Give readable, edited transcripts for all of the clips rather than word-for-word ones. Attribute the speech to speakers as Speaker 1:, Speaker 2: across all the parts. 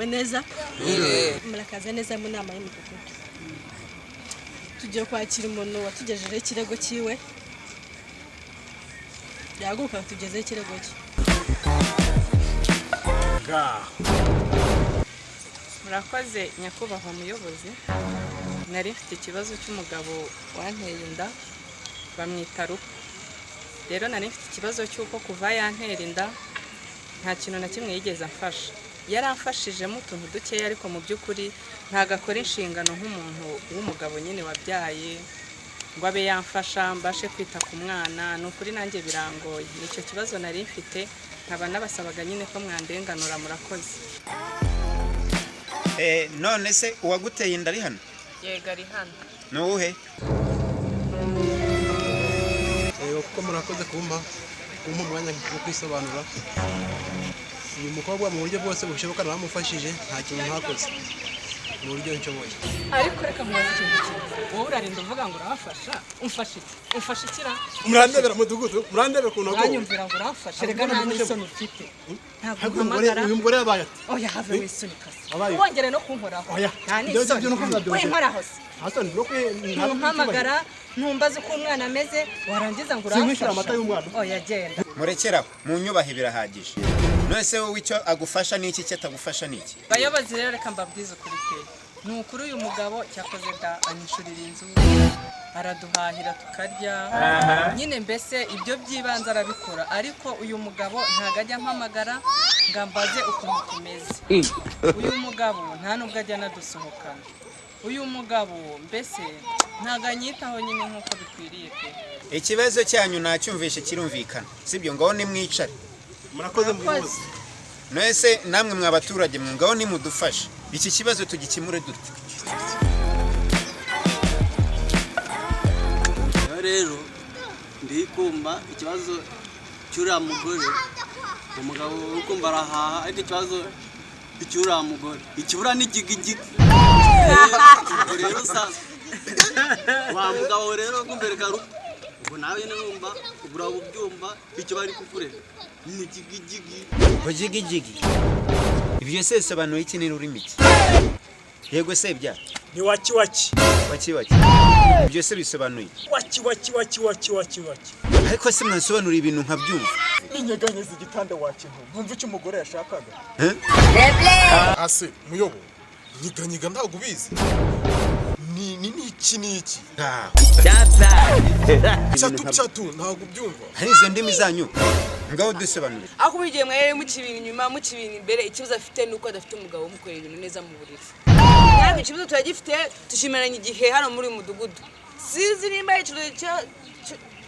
Speaker 1: Mwiriwe neza. Murakaza neza mu nama y'imidugudu. Tugiye kwakira umuntu watugejejeho ikirego cyiwe. Yahaguruka tugezeho ikirego cye.
Speaker 2: Ngaho.
Speaker 3: Murakoze, nyakubahwa muyobozi. Nari mfite ikibazo cy'umugabo wanteye inda, bamwita Rupa. Rero nari mfite ikibazo cy'uko kuva yantera inda nta kintu na kimwe yigeze amfasha. Yaramfashijemo utuntu dukeya, ariko mu by'ukuri ntabwo akora inshingano nk'umuntu w'umugabo nyine wabyaye ngo abe yamfasha mbashe kwita ku mwana. Ni ukuri nanjye birangoye. Nicyo kibazo nari mfite, nkaba nabasabaga nyine ko mwandenganura. Murakoze.
Speaker 4: None se uwaguteye inda ari hano?
Speaker 3: Yego, ari hano.
Speaker 4: Ni uwuhe?
Speaker 5: Kuko murakoze kumpa umwanya wo kwisobanura. Uyu mukobwa mu buryo bwose bushoboka naramufashije, nta kintu ntakoze mu buryo nshoboye.
Speaker 3: Ariko reka mubaze ikintu kimwe: wowe urarinda uvuga ngo uramfasha, umfasha iki? Umfasha ikira?
Speaker 5: Murandebera, mudugudu, murandebera ukuntu agowe.
Speaker 3: Uranyumvira ngo uramfasha? Reka, nta n'isoni ufite? Ntabwo
Speaker 5: Ariko uyu mugore
Speaker 3: umpamagara.
Speaker 5: Uyu mugore yabaye ati
Speaker 3: Oya, have, wisunika se.
Speaker 5: Wabaye.
Speaker 3: Wongere no kunkoraho.
Speaker 5: Oya.
Speaker 3: Nta
Speaker 5: Ibyo
Speaker 3: n'isoni.
Speaker 5: byo nuko mwabyumva.
Speaker 3: Winkoraho se.
Speaker 5: Hasoni no kwe.
Speaker 3: Ntumpamagara, ntumbaze uko umwana ameze, warangiza ngo
Speaker 5: Sinkwishyura
Speaker 3: uramfasha.
Speaker 5: amata y'umwana.
Speaker 3: Oya, genda.
Speaker 4: Murekeraho, mu nyubahe birahagije. None se wowe icyo agufasha ni iki? Icyo atagufasha ni iki?
Speaker 3: Bayobozi rero, reka mbabwize ukuri pe. Ni ukuri, uyu mugabo cyakoze da, anyishurira inzu, araduhahira tukarya nyine, mbese ibyo by'ibanze arabikora. Ariko uyu mugabo ntabwo ajya ampamagara ngo ambaze ukuntu tumeze. Uyu mugabo nta nubwo ajya anadusohokana. Uyu mugabo mbese ntabwo anyitaho nyine nk'uko bikwiriye pe.
Speaker 4: Ikibazo cyanyu nacyumvishe, kirumvikana, sibyo? Ngaho nimwicare.
Speaker 5: Murakoze, muyobozi.
Speaker 4: None se namwe mwa baturage mwe, ngaho nimudufashe iki kibazo tugikemure dute?
Speaker 6: Rero rero ndikumva ikibazo cy'uriya mugore, umugabo uri kumva arahaha, ariko ikibazo cy'uriya mugore ikibura ni igigigi. Ubwo rero sasa wa mugabo rero kumbereka ruko, ubwo nawe nyine numva uraba ubyumva icyo bari kukurega ni igigigi.
Speaker 4: Bujigijigi, ibyo se bisobanuye iki? Ni rurimi ki? Yego se bya?
Speaker 2: Ni waki waki.
Speaker 4: Waki waki, ibyo se bisobanuye iki?
Speaker 2: Waki waki waki waki waki waki.
Speaker 4: Ariko se mwansobanurira ibintu nkabyumva?
Speaker 2: Ninyeganyeza igitanda wakintu nkumva icyo umugore yashakaga.
Speaker 7: Ase muyobo, nyiganyiga ntabwo ubizi, ni iki n'iki?
Speaker 4: Ngaho.
Speaker 7: Cyatu cyatu, ntabwo ubyumva.
Speaker 4: Hari izo ndimi zanyu, ngaho dusobanurire.
Speaker 8: Ariko buri gihe mwari muca ibintu inyuma, muca ibintu imbere. Ikibazo afite ni uko adafite umugabo umukorera ibintu neza mu buriri. Natwe ikibazo turagifite, tushimiranye igihe hano muri uyu mudugudu. Sinzi nimba ikibazo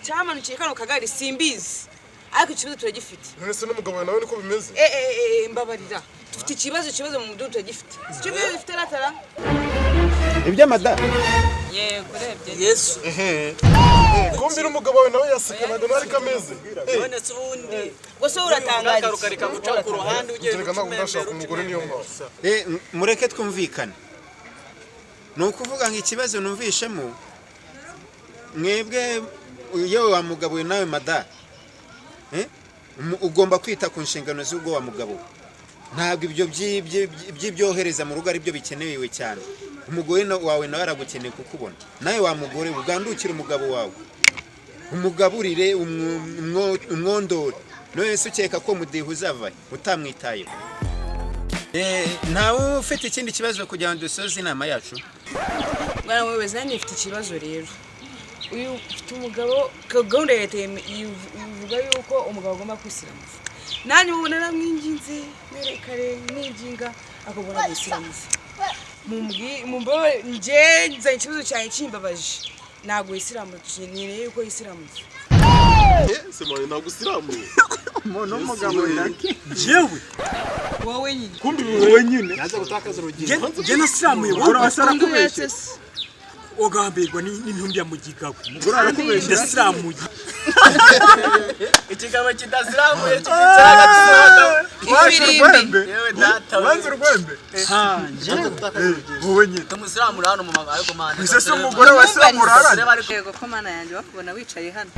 Speaker 8: cyamanukiye kano kagari, simbizi, ariko ikibazo turagifite.
Speaker 7: None se n'umugabo wawe nawe niko bimeze?
Speaker 8: Eh, eh, eh, mbabarira, dufite ikibazo. Ikibazo mu mudugudu turagifite. Ikibazo dufite ratara.
Speaker 4: Iby'amada.
Speaker 3: Yego, urebye.
Speaker 6: Yesu.
Speaker 7: Kumbira umugabo wawe nawe yasekanaga nawe ariko ameze.
Speaker 6: None se ubundi
Speaker 8: Gusa uratangaje.
Speaker 6: ukarukarika guca ku ruhande ugiye
Speaker 7: Kereka
Speaker 6: guca
Speaker 7: ntabwo ndashaka
Speaker 6: umembero.
Speaker 7: umugore, niyo mpamvu.
Speaker 4: Mureke twumvikane. Ni ukuvuga ngo ikibazo numvishemo mwebwe, yewe wa mugabo we nawe mada, ugomba kwita ku nshingano z'ubwo wa mugabo we. Ntabwo ibyo by'ibyohereza mu rugo ari byo bikenewe cyane. Umugore wawe nawe aragukeneye kukubona. Nawe wa mugore, ugandukire umugabo wawe, umugaburire, umwondore. None se ukeka ko mudiho uzava utamwitayeho? Ntawe ufite ikindi kibazo kugira ngo dusoze inama yacu?
Speaker 8: Mwana muyobozi, nanjye mfite ikibazo rero. Uyu ufite umugabo, gahunda ya leta ivuga yuko umugabo agomba kwisiramuza. Nanjye ubu naramwinginze merekare mwinginga akabona gusiramuza. Mumbabarire, njye nzanye ikibazo cyanjye kimbabaje. Ntabwo yisiramuza, nkeneye yuko yisiramuza.
Speaker 7: Se mwawe ntabwo usiramuye?
Speaker 4: Umuntu w'umugabo ndake.
Speaker 2: Jewe?
Speaker 3: Wowe nyine.
Speaker 7: Kumbi
Speaker 2: Wowe nyine.
Speaker 5: Yaza gutakaza urugingo.
Speaker 2: Njye nasiramuye.
Speaker 5: Umugore
Speaker 2: wowe
Speaker 5: wese arakubeshye.
Speaker 2: Ogambirwa n'intumbi ya mugigawe.
Speaker 5: Umugore arakubeshye.
Speaker 2: Ndasiramuye.
Speaker 6: Ikigabo kidasiramuye kikicara agatsindwa.
Speaker 8: Ifirimbi.
Speaker 6: Yewe data we.
Speaker 5: Wanze urwembe.
Speaker 2: Njyewe, wowe nyine.
Speaker 6: Tumusiramura hano mu mama, ariko mwana.
Speaker 5: Ese se umugore wasiramura aranye?
Speaker 3: Yego ko mana yanjye, bakubona wicaye hano.